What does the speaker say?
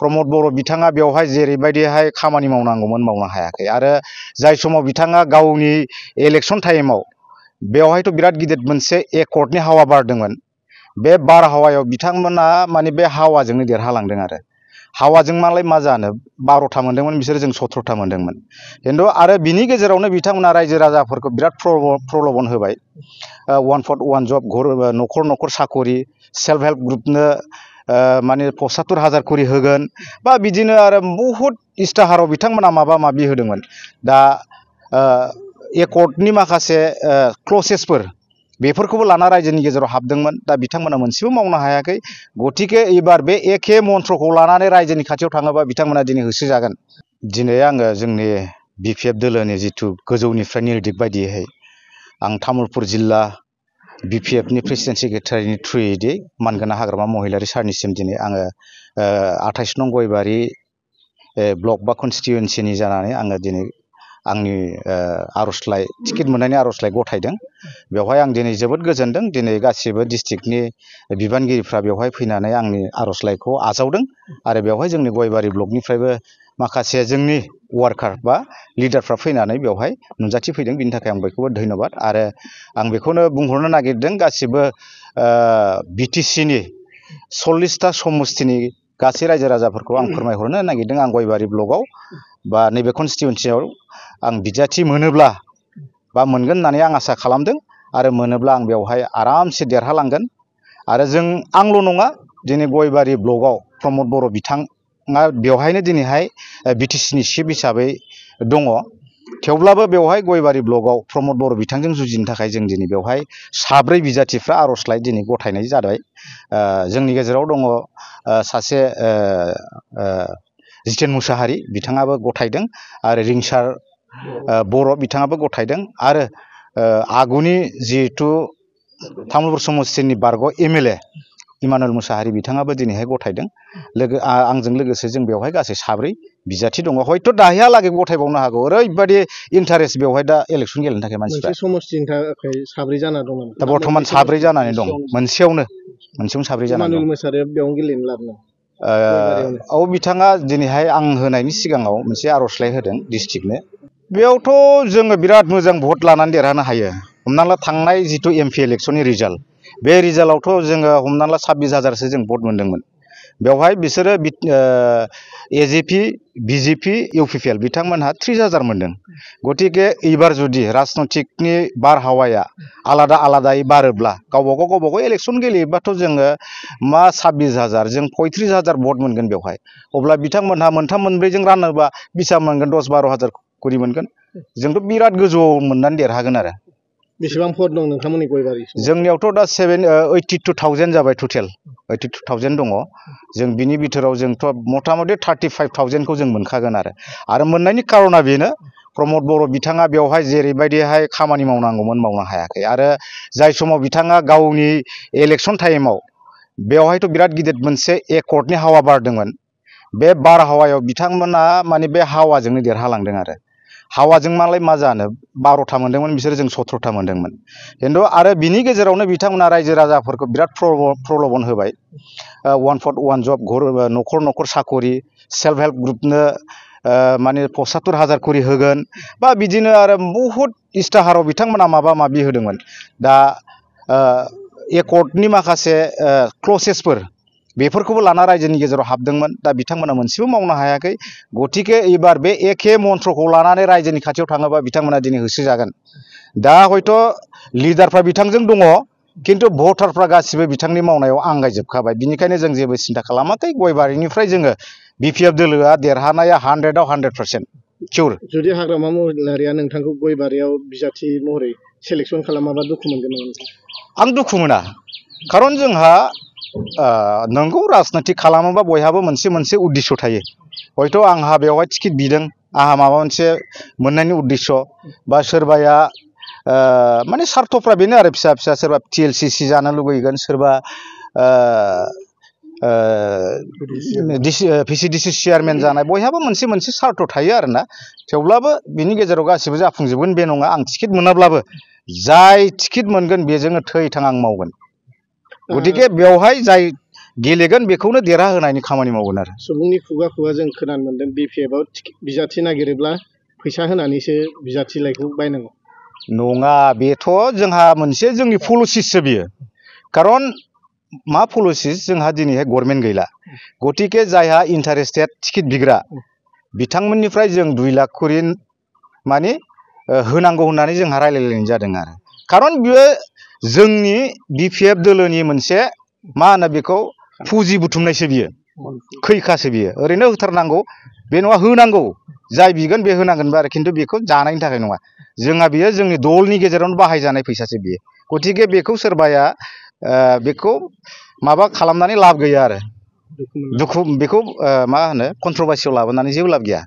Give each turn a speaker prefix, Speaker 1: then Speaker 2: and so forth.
Speaker 1: प्रमद बर' बिथाङा बेवहाय जेरैबायदिहाय खामानि मावनांगौमोन मावनो हायाखै आरो जाय समाव बिथाङा गावनि इलेक्शन टाइमाव बेवहायथ' बिराद गिदिर मोनसे एकर्डनि हावा बारदोंमोन। बे बारहावायाव बिथांमोना माने बे हावाजोंनो देरहालांदों आरो हावाजों मालाय मा जानो 12टा मोनदोंमोन बिसोर जों 17टा मोनदोंमोन। खिन्थु आरो बिनि गेजेरावनो बिथांमोना रायजो राजाफोरखौ बिराद प्रलोभन होबाय। 1 जब न'खर न'खर साखरि सेल्फ हेल्प ग्रुपनो माने 75,000 खरि होगोन बा बिदिनो आरो बहुद इस्ताहाराव बिथांमोना माबा माबि होदोंमोन। दा एकर्डनि माखासे क्लसेसफोर बेफोरखौबो लाना रायजोनि गेजेराव हाबदोंमोन। दा बिथांमोना मोनसेबो मावनो हायाखै। गतिके एबार बे एखे मन्त्रखौ लानानै रायजोनि खाथियाव थाङोबा बिथांमोना दिनै होसोजागोन। दिनै आङो जोंनि बिपिएफ दोलोनि जिथु गोजौनिफ्राय निर्दिक बायदियै आं तामुलपुर जिल्ला बिपिएफनि प्रेसिडेन्ट सेक्रेटारिनि थ्रुयै मानगोनां हाग्रामा महिलारि सारनिसिम दिनै आङो 28 नं गयबारि ब्लक बा कनस्टिटुवेन्सिनि जानानै आङो दिनै आंनि आर'जलाइ टिकेट मोननायनि आर'जलाइ गथायदों। बेवहाय आं दिनै जोबोद गोजोनदों। दिनै गासिबो डिस्ट्रिक्टनि बिबानगिरिफ्रा बेवहाय फैनानै आंनि आर'जलाइखौ आजावदों आरो बेवहाय जोंनि गयबारि ब्लकनिफ्रायबो माखासे जोंनि वार्कार बा लिडारफ्रा फैनानै बेवहाय नुजाथिफैदों। बिनि थाखाय आं बयखौबो धन्यबाद। आरो आं बेखौनो बुंहरनो नागिरदों गासिबो बिटिसिनि 40टा समस्तिनि गासै रायजो राजाफोरखौ आं फोरमायहरनो नागिरदों। आं गयबारि ब्लकआव बा नैबे कनस्टिटुवेन्सियाव आं बिजाथि मोनोब्ला बा मोनगोन होननानै आं आसा खालामदों आरो मोनोब्ला आं बेवहाय आरामसे देरहालांगोन। आरो आंल' नङा दिनै गयबारि ब्लकआव प्रमद बर' बिथाङा बेवहायनो दिनैहाय बिटिसिनि चिफ हिसाबै दङ। थेवब्लाबो बेवहाय गयबारि ब्लकआव प्रमद बर' बिथांजों जुजिनो थाखाय जों दिनै बेवहाय 4 बिजाथिफ्रा आर'जलाइ दिनै गथायनाय जाबाय। जोंनि गेजेराव दङ सासे जितेन मुसाहारि बिथाङाबो गथायदों आरो रिंसार बर' बिथाङाबो गथायदों आरो आगुनि जिहेथु तामुलपुर समस्तिनि बारग' एमएलए इमानुएल मुसाहारि बिथाङाबो दिनैहाय गथायदों। आंजों लोगोसे जों बेवहाय गासै 4 बिजाथि दङ। हयथ' दाहायालागै गथायबावनो हागौ। ओरैबायदि इन्टारेस्ट बेवहाय दा इलेक्सन गेलेनो थाखाय मानसिफ्रा।
Speaker 2: मोनसे समस्तिनि थाखाय 4 जाना दं नामा?
Speaker 1: दा बर्थमान 4 जानानै दं। मोनसेयावनो 4 जानानै दं।
Speaker 2: इमानुएल मुसाहारिया बेयावनो गेलेनो लादों।
Speaker 1: औ बिथाङा दिनैहाय आं होनायनि सिगाङाव मोनसे आर'जलाइ होदों डिस्ट्रिक्टनो। बेयावथ' जोङो बिराद मोजां भट लानानै देरहानो हायो। हमना ला थांनाय जिथु एमपि इलेक्सननि रिजाल्ट बे रिजाल्टआवथ' जोङो हमना ला 26,000सो जों भट मोनदोंमोन। बेवहाय बिसोरो एजेपि बिजेपि इउपिपिएल बिथांमोनहा 30,000 मोनदों। गतिके एबार जुदि राजनैतिकनि बारहावाया आलादा आलादायै बारोब्ला गावबागाव इलेक्सन गेलेयोबाथ' जोङो मा 26,000 जों 35,000 भट मोनगोन बेवहाय। अब्ला बिथांमोनहा 3 मोनब्रैजों रानोबा बेसेबां मोनगोन 10-12,000 खरि मोनगोन। जोंथ' बिराद गोजौआव मोननानै देरहागोन आरो।
Speaker 2: बेसेबां भट दं नोंथांमोननि गयबारि?
Speaker 1: जोंनियावथ' दा 82,000 जाबाय टटेल 82,000 दङ। जों बिनि बिथोराव जोंथ' मथा मथि 35,000खौ जों मोनखागोन आरो मोननायनि कारना बेनो प्रमद बर' बिथाङा बेवहाय जेरैबायदिहाय खामानि मावनांगौमोन मावनो हायाखै आरो जाय समाव बिथाङा गावनि इलेक्शन टाइमाव बेवहायथ' बिराद गिदिर मोनसे एकर्डनि हावा बारदोंमोन। बे बारहावायाव बिथांमोना माने बे हावाजोंनो देरहालांदों आरो हावाजों मालाय मा जानो 12टा मोनदोंमोन बिसोर जों 17टा मोनदोंमोन। खिन्थु आरो बिनि गेजेरावनो बिथांमोना रायजो राजाफोरखौ बिराद प्रलोभन होबाय। 1 जब न'खर न'खर साखरि सेल्फ हेल्प ग्रुपनो माने 75,000 खरि होगोन बा बिदिनो आरो बहुद इस्ताहाराव बिथांमोना माबा माबि होदोंमोन। दा एकर्डनि माखासे क्लसेसफोर बेफोरखौबो लाना रायजोनि गेजेराव हाबदोंमोन। दा बिथांमोना मोनसेबो मावनो हायाखै। गतिके एबार बे एखे मन्त्रखौ लानानै रायजोनि खाथियाव थाङोबा बिथांमोना दिनै होसोजागोन। दा हयथ' लिडारफ्रा बिथांजों दङ खिन्थु भटारफ्रा गासिबो बिथांनि मावनायाव आंगायजोबखाबाय। बिनिखायनो जों जेबो सिन्था खालामाखै। गयबारिनिफ्राय जोङो बिपिएफ दोलोआ देरहानाया 100आव 100% सिउर।
Speaker 2: जुदि हाग्रामा महिलारिया नोंथांखौ गयबारियाव बिजाथि महरै सेलेक्सन खालामाबा दुखु मोनगोन नामा?
Speaker 1: आं दुखु मोना। खारन जोंहा नंगौ राजनितिक खालामोबा बयहाबो मोनसे उद्देश्य थायो। हयथ' आंहा बेवहाय टिकेट बिदों आंहा माबा मोनसे मोननायनि उद्देश्य बा सोरबाया माने सार्थफ्रा बेनो आरो फिसा फिसा सोरबा TLCC जानो लुगैगोन सोरबा VCDC चेयारमेन जानाय बयहाबो मोनसे सार्थ थायो आरोना। थेवब्लाबो बिनि गेजेराव गासिबो जाफुंजोबगोन बे नङा। आं टिकेट मोनाब्लाबो जाय टिकेट मोनगोन बेजोंनो थै थां आं मावगोन। गतिके बेवहाय जाय गेलेगोन बेखौनो देरहाहोनायनि खामानि मावगोन आरो।
Speaker 2: सुबुंनि खुगा खुगा जों खोनानो मोन्दों BPF आव बिजाथि नागिरोब्ला फैसा होनानैसो बिजाथिलाइखौ बायनांगौ।
Speaker 1: नङा, बेथ' जोंहा मोनसे जोंनि पलिसिसो बियो। खारन मा पलिसिस, जोंहा दिनैहाय गभर्नमेन्ट गैला, गतिके जायहा इन्टारेस्टेड टिकेट बिग्रा बिथांमोननिफ्राय जों 2 लाख करि माने होनांगौ होननानै जोंहा रायलायलायनाय जादों आरो। खारन बियो जोंनि BPF दोलोनि मोनसे मा होनो बेखौ फुजि बुथुमनायसो बियो, खैखासो बियो। ओरैनो होथारनांगौ बे नङा, होनांगौ, जाय बिगोन बे होनांगोनबो आरो, खिन्थु बेखौ जानायनि थाखाय नङा। जोंहा बियो जोंनि दलनि गेजेरावनो बाहायजानाय फैसासो बियो। गतिके बेखौ सोरबाया बेखौ माबा खालामनानै लाब गैया आरो, बेखौ मा होनो कन्ट्रभार्सियाव लाबोनानै जेबो लाब गैया।